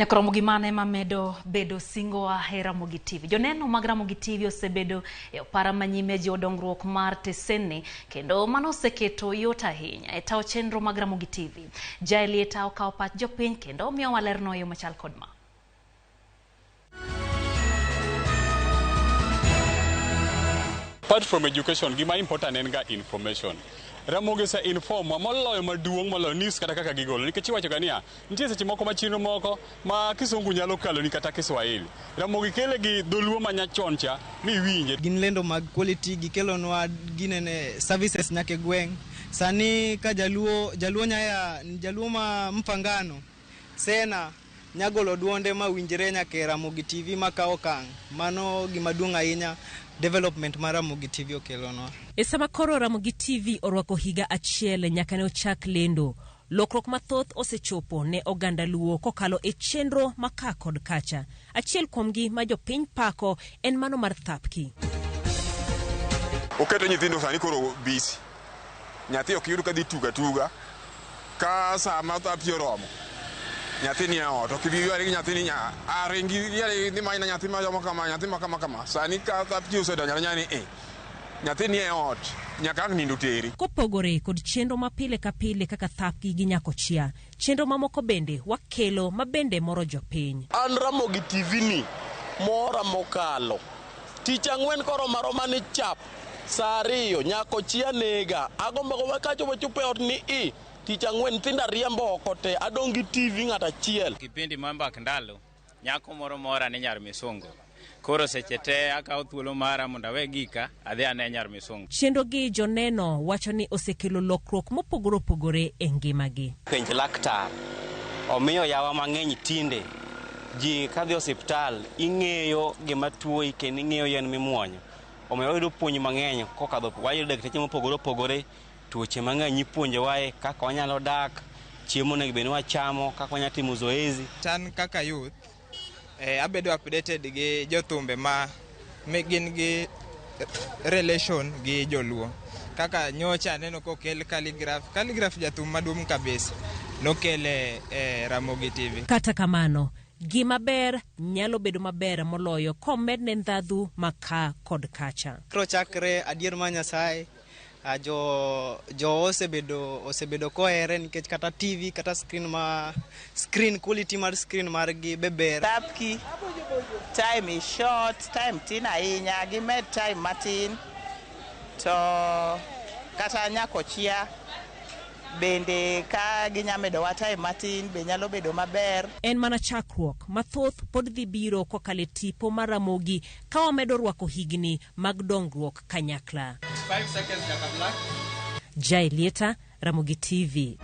Nyakoromo gimane mamedo bedo singo e Ramogi TV. Joneno mag Ramogi TV osebedo e opara manyime jiwo dongruok mar tesenni kendo mano oseketo yot ahinya e tawo chenro mag Ramogi TV. Jaelieta okawo pach jopiny kendo omiyowa lerno e yo machal kod ma. Apart from education, gima important en ga information. Ramogi ose inform wa moloyo maduong' moloyo news kata kaka gigolo. Nikech iwacho ga niya, nitie seche moko ma chenro moko ma kisungu nyalo kaloni kata Kiswahili. Ramogi kele gi dholuo ma nyachon cha miwinje. Gin lendo mag quality, gikelonwa ginene services nyaka e gweng'. Sani ka jaluo, jaluo nyaya, jaluo ma Mfangano, Sena, nyagolo duonde ma winjre nyaka e Ramogi TV ma kawo okang'. Mano gima duong' ahinya development ma Ramogi TV okelonwa. E sama koro Ramogi TV orwako higa achiel nyaka ne ochak lendo, lokruok mathoth osechopo ne oganda Luo kokalo e chenro ma ka kod kacha. Achiel kuomgi ma jopiny pako en mano mar Thapki. Oketo nyithindo sani koro busy. Nyathi ok yud kadhi tuga tuga ka saa ma thapki oromo. Nyathi nie ot, ok ibi ywari gi nyathi ni nya a ringi ywari ni manyna nyathi ma kama, nyathi ma kama kama. Sani ka thapki osedonjo adonya ni e nyathi nie ot nyaka ang' nindo teri. Kopogore kod chenro ma pile ka pile kaka Thapki gi Nyakochia, chenro mamoko bende wakelo ma bende moro jopiny. An Ramogi TV ni mora mokalo. Tich ang'wen koromo aroma ni chap saa ariyo Nyakochia nega. Agombo agomba kachopo chopo e ot ni i tich ang'wen nyithindo ariembo oko te adong' gi TV ng'ato achiel. Kipindi mar mbak ndalo, nyako moro mora ni nyar misungu. Koro seche te akawo thuolo mara mondo awe gika adhi ane nyar misungu. Chenro gi joneno wacho ni osekelo lokruok mopogore opogore e ngimagi. Penj laktar. Omiyo yawa mang'eny tinde ji kadhi osiptal ing'eyo gima tuoyi kendo ing'eyo yien mimuonyo. Omiyo wayudo puonj mang'eny kokadho wayudo dakteche mopogore opogore, tuoche mang'eny ipuonjowae kaka wanyalo dak, chiemo onego bed ni wachamo, kaka wanyalo timo zoezi. An kaka youth eh, abedo updated gi jothumbe ma gin gi relation gi joluo. Kaka nyocha aneno kokel Khaligraph. Khaligraph jathum maduong' kabisa. Nokele e Ramogi TV. Kata kamano, gima ber nyalo bedo maber moloyo komedne ndhadhu ma ka kod kacha. Koro chakre adier mar Nyasaye jo jo osebedo osebedo kohere nikech kata TV kata screen ma screen quality mar screen margi be ber. Thapki time is short, time tin ahinya, gimed time matin to kata Nyakochia bende ka ginya medowa time matin be nyalo bedo maber. En mana chakruok, mathoth pod dhi biro kokalo e tipo mar Ramogi ka wamedo rwako higni mag dongruok kanyakla. Jai Lieta, Ramogi TV.